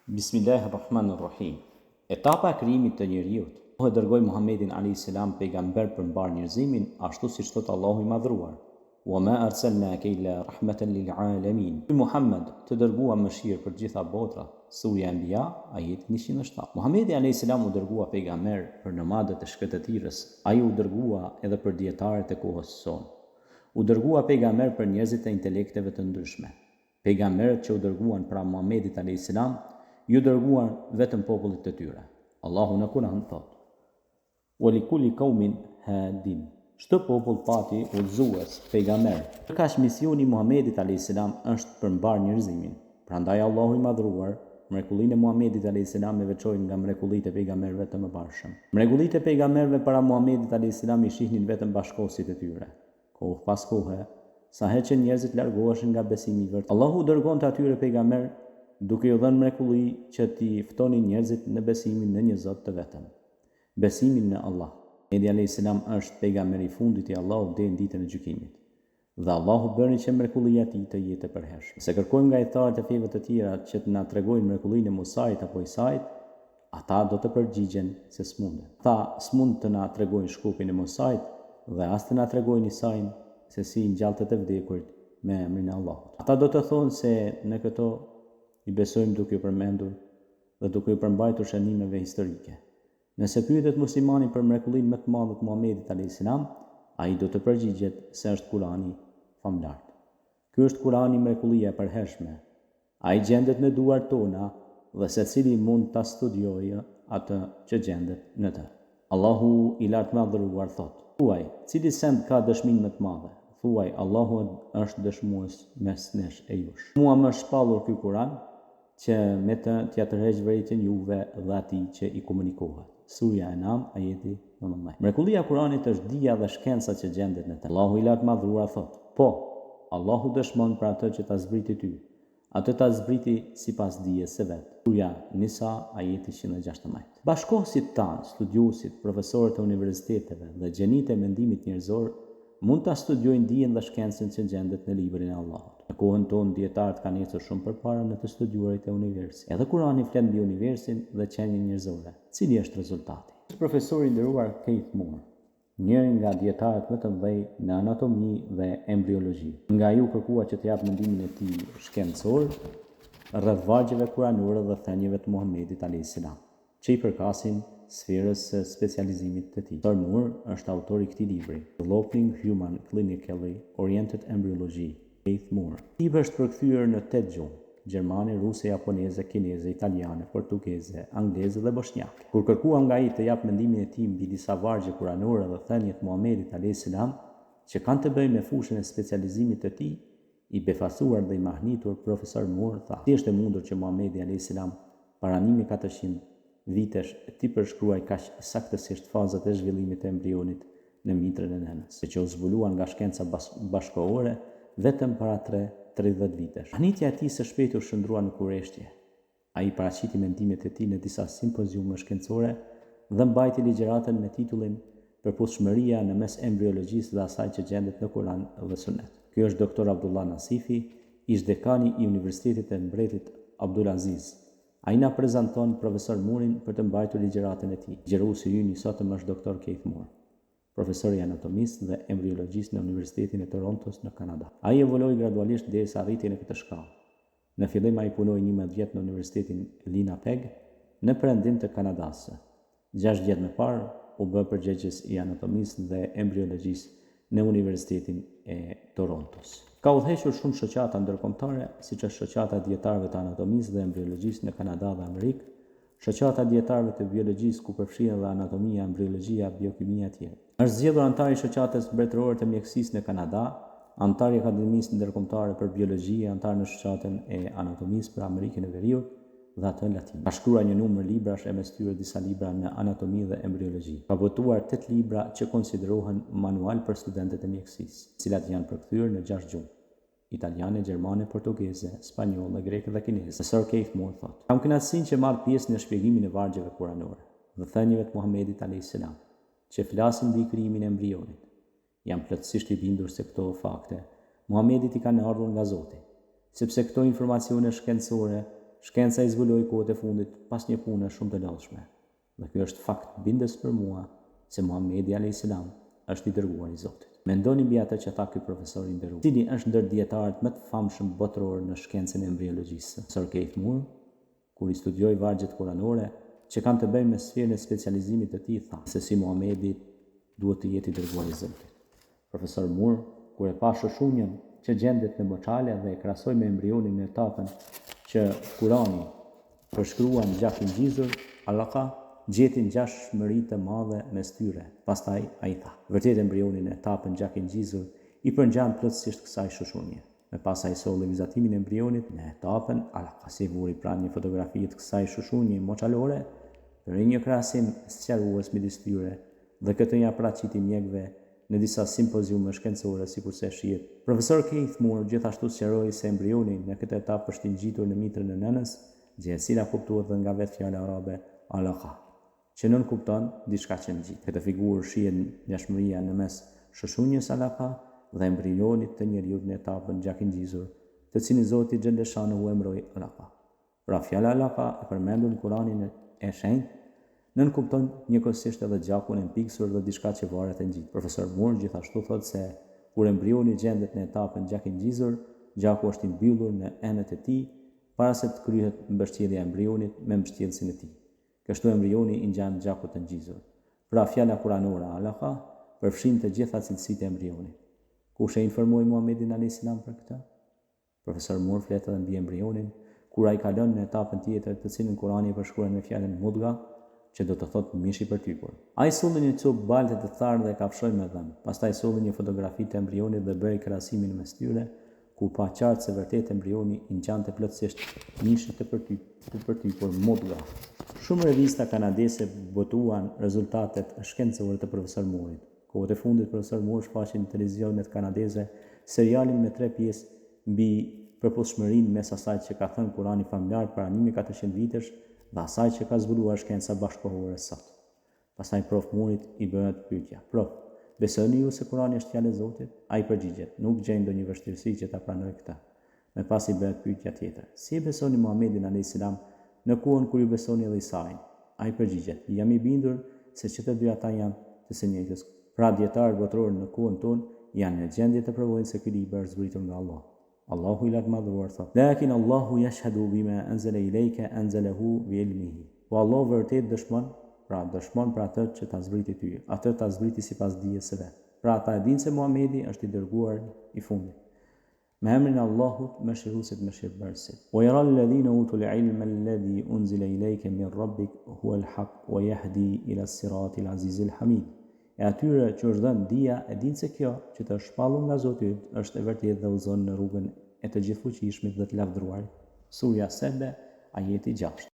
Bismillahir Rahmanir Rahim. Etapa e krijimit të njeriut. Allahu e dërgoi Muhammedin alejhi selam pejgamber për mbarë njerëzimin, ashtu siç thotë Allahu i Madhëruar, Wa ma arsalnake illa rahmatan lil alamin. Ty Muhammed, të dërguam mëshirë për të gjitha botrat. Surja Enbija, ajeti 107. Muhammedi alejhi selam u dërgua pejgamber për nomadët e shkretëtirës, ai u dërgua edhe për dijetarët e kohës sonë. U dërgua pejgamber për njerëzit e intelekteve të ndryshme. Pejgamberët që u dërguan para Muhamedit alejhi selam, iu dërguan vetëm popullit të tyre. Allahu në Kur'an thotë: Wa li kulli kaumin hadin. Çdo popull pati udhëzues, pejgamber. Ndërkaq misioni i Muhamedit alejhi selam është për mbarë njerëzimin. Prandaj Allahu i Madhëruar, mrekullinë e Muhamedit alejhi selam e veçoi nga mrekullitë e pejgamberëve të mëparshëm. Mrekullitë e pejgamberëve para Muhamedit alejhi selam i shihnin vetëm bashkëkohësit e tyre. Kohë pas kohe, sa herë që njerëzit largoheshin nga besimi i vërtetë, Allahu u dërgonte atyre pejgamberë duke ju dhënë mrekulli që t'i ftonin njerëzit në besimin në një Zot të vetëm, besimin në Allah. Muhamedi alejhi selam është pejgamberi i fundit i Allahut deri në ditën e gjykimit. Dhe Allahu bëri që mrekullia e tij të jetë e përhershme. Nëse kërkojmë nga ithtarët e feve të tjera që të na tregojnë mrekullinë e Musait apo Isait, Ata do të përgjigjen se s'munden. Ata s'mund të na tregojnë shkopin e Musait dhe as të na tregojnë Isain se si i ngjallte të vdekurit me emrin e Allahut. Ata do të thonë se ne këto i besojmë duke ju përmendur dhe duke iu përmbajtur shënimeve historike. Nëse pyetet muslimani për mrekullinë më të madhe të Muhamedit alejhi selam, ai do të përgjigjet se është Kurani famëlartë. Ky është Kurani mrekullia e përhershme, Ai gjendet në duart tona dhe secili mund ta studiojë atë që gjendet në të. Allahu i Lartmadhëruar thotë, Thuaj, cili send ka dëshminë më të madhe? Thuaj, Allahu është dëshmues mes nesh e jush. Mua më është shpallur ky Kuran, që me të t'ia tërheq vërejtjen juve dhe atij që i komunikohet. Surja En'am, ajeti 19. Mrekullia e Kuranit është dija dhe shkenca që gjendet në të. Allahu i Lartmadhëruar thotë, Po, Allahu dëshmon për atë që ta zbriti ty, atë ta zbriti sipas dijes së vet. Surja Nisa, ajeti 116. Bashkëkohësit tanë, studiuesit, profesorët e universiteteve dhe gjenitë e mendimit njerëzor mund ta studiojnë dijen dhe shkencën që gjendet në Librin e Allahut. Në kohën tonë dijetarët kanë ecur shumë përpara në të studiuarit e universit. Edhe Kurani flet mbi universin dhe qenien njerëzore. Cili është rezultati? Është profesori i nderuar Keith Moore, njëri nga dijetarët më të mëdhenj në anatomi dhe embriologji. Nga ai u kërkua që të japë mendimin e tij shkencor rreth vargjeve kuranore dhe thënieve të Muhamedit alejhi selam. që i përkasin sferës së specializimit të tij. Doctor Moore është autor i këtij libri, Developing Human Clinically Oriented Embryology, Keith Moore. Ky libër është përkthyer në tetë gjuhë, gjermane, ruse, japoneze, kineze, italiane, portugeze, angleze dhe boshnjake. Kur kërkuam nga ai të japë mendimin e tij mbi disa vargje kuranore dhe thënie të Muhamedit alejhi selam, që kanë të bëjnë me fushën e specializimit të tij, I befasuar dhe i mahnitur, profesor Moore tha, Si është e mundur që Muhamedi alejhi selam para 1400 vitesh t'i përshkruajë kaq saktësisht fazat e zhvillimit të embrionit në mitrën e nënës, që u zbuluan nga shkenca bashkëkohore vetëm para tre 30 vitesh? Mahnitja e tij së shpejti u shndërrua në kureshtje. Ai paraqiti mendimet e tij në disa simpoziume shkencore dhe mbajti ligjëratën me titullin Përputhshmëria në mes embriologjisë dhe asaj që gjendet në Kuran dhe Sunet. Ky është Doktor Abdullah Nasifi, ish-dekani i Universitetit të Mbretit Abdul Aziz. Ai na prezanton Profesor Murin për të mbajtur ligjëratën e tij. Ligjëruesi ynë i sotëm është Doktor Keith Moore, profesor i anatomisë dhe embriologjisë në Universitetin e Torontos në Kanada. Ai evoluoi gradualisht derisa arriti në këtë shkallë. Në fillim ai punoi 11 vjet në Universitetin Winnipeg, në perëndim të Kanadasë. Gjashtë vjet më parë u bë përgjegjës i anatomisë dhe embriologjisë në Universitetin e Torontos. Ka udhëhequr shumë shoqata ndërkombëtare, siç është Shoqata e Dijetarëve të Anatomisë dhe Embriologjisë në Kanada dhe Amerikë, Shoqata e Dijetarëve të Biologjisë ku përfshihen dhe anatomia, embriologjia, biokimia etj. Është zgjedhur anëtar i Shoqatës Mbretërore të Mjekësisë në Kanada, anëtar i Akademisë Ndërkombëtare për Biologji, anëtar në Shoqatën e Anatomisë për Amerikën e Veriut dhe atë Latine. Ka shkruar një numër librash e mes tyre disa libra në anatomi dhe embriologji. Ka botuar tetë libra që konsiderohen manual për studentët e mjekësisë, të cilat janë përkthyer në gjashtë gjuhë. italiane, gjermane, portugeze, spanjolle, greke dhe kineze. Profesor Keith Moore thotë, Kam kënaqësinë që marr pjesë në shpjegimin e vargjeve kuranore dhe thënieve të Muhamedit alejhi selam, që flasin mbi krijimin e embrionit. Jam plotësisht i bindur se këto fakte Muhamedit i kanë ardhur nga Zoti, sepse këto informacione shkencore Shkenca i zbuloi kohët e fundit pas një pune shumë të lodhshme. Dhe ky është fakt bindës për mua se Muhamedi alejhi selam është i dërguari i Zotit. Mendoni mbi atë që tha ky profesor i nderuar, i cili është ndër dijetarët më të famshëm botërorë në shkencën e embriologjisë. Profesor Keith Moore, kur i studioi vargjet kuranore që kanë të bëjnë me sferën e specializimit të tij, tha se si Muhamedi duhet të jetë i dërguari i Zotit. Profesor Moore, kur e pa shushunjën që gjendet në moçale dhe e krahasoi me embrionin në etapën që Kurani përshkruan gjak i ngjizur, alaqa, gjeti ngjashmëri të madhe mes tyre. Pastaj ai tha, Vërtet embrioni në etapën gjak i ngjizur i përngjan plotësisht kësaj shushunje. Më pas ai solli vizatimin e embrionit në etapën alaqa. Pasi vuri pranë një fotografie të kësaj shushunje moçalore, bëri një krahasim sqarues midis tyre dhe këtë ia paraqiti mjekëve në disa simpoziume shkencore sikurse shihet. Profesor Keith Moore gjithashtu sqaroi se embrioni në këtë etapë është i ngjitur në mitrën e nënës, gjë e cila kuptohet dhe nga vetë fjala arabe alaqa, që nënkupton diçka që ngjitet. Në këtë figurë shihet ngjashmëria në mes shushunjës alaqa dhe embrionit të njeriut në etapën gjak i ngjizur, të cilin Zoti xhelleshanuhu e emëroi alaqa. Pra fjala alaqa e përmendur në Kuranin e Shenjtë nënkupton njëkohësisht edhe gjakun e mpiksur dhe diçka që varet e ngjitet. Profesor Moore gjithashtu thotë se kur embrioni gjendet në etapën gjak i ngjizur, gjaku është i mbyllur në enët e tij para se të kryhet mbështjellja e embrionit me mbështjellësin e tij. Kështu embrioni i ngjan gjakut të ngjizur. Pra fjala kuranore alaqa përfshin të gjitha cilësitë e embrionit. Kush e informoi Muhamedin alejhi selam për këtë? Profesor Moore flet edhe mbi embrionin, kur ai kalon në etapën tjetër, të cilën Kurani e përshkruan me fjalën mudga, që do të thotë mish i përtypur. Ai solli një copë balte të tharë dhe e kafshoi me dhëmbë. Pastaj solli një fotografi të embrionit dhe bëri krahasimin mes tyre, ku u pa qartë se vërtet embrioni i ngjante plotësisht mishit të të përtypur mudga. Shumë revista kanadeze botuan rezultatet shkencore të profesor Moorit. Kohët e fundit profesor Moore shfaqi në televizionet kanadeze serialin me tre pjesë mbi përputhshmërinë mes asaj që ka thënë Kurani famëlartë para 1400 vitesh dhe asaj që ka zbuluar shkenca bashkëkohore sot. Pastaj prof. Moorit i bëhet pyetja, Prof. Besoni ju se Kurani është fjalë e Zotit? Ai përgjigjet, Nuk gjej ndonjë vështirësi që ta pranoj këtë. Më pas i bëhet pyetja tjetër, Si e besoni Muhamedin alejhi selam në kohën kur ju besoni edhe Isain? Ai përgjigjet, Jam i bindur se që të dy ata janë të së njëjtës kohë. Pra dijetarët botërorë në kohën tonë janë në gjendje të provojnë se ky libër është zbritur nga Allahu. Allahu i Lartmadhëruar thotë, Lakin Allahu yashhadu bima anzala ilayka anzalahu bi ilmihi. Po Allahu vërtet dëshmon, pra dëshmon për atë që ta zbriti ty, atë ta zbriti sipas dijes së vet. Pra ata e dinë se Muhamedi është i dërguari i fundit. Me emrin e Allahut, Mëshiruesit, Mëshirëbërësit. Wa yara alladhina utul ilma alladhi unzila ilayka min rabbik huwa al-haq wa yahdi ila as-siratil azizil hamid. E atyre që u është dhënë dija e dinë se kjo që të është shpallur nga Zoti yt është e vërtetë dhe udhëzon në rrugën e të Gjithëfuqishmit dhe të Lavdëruarit. Surja Sebe, ajeti gjashtë.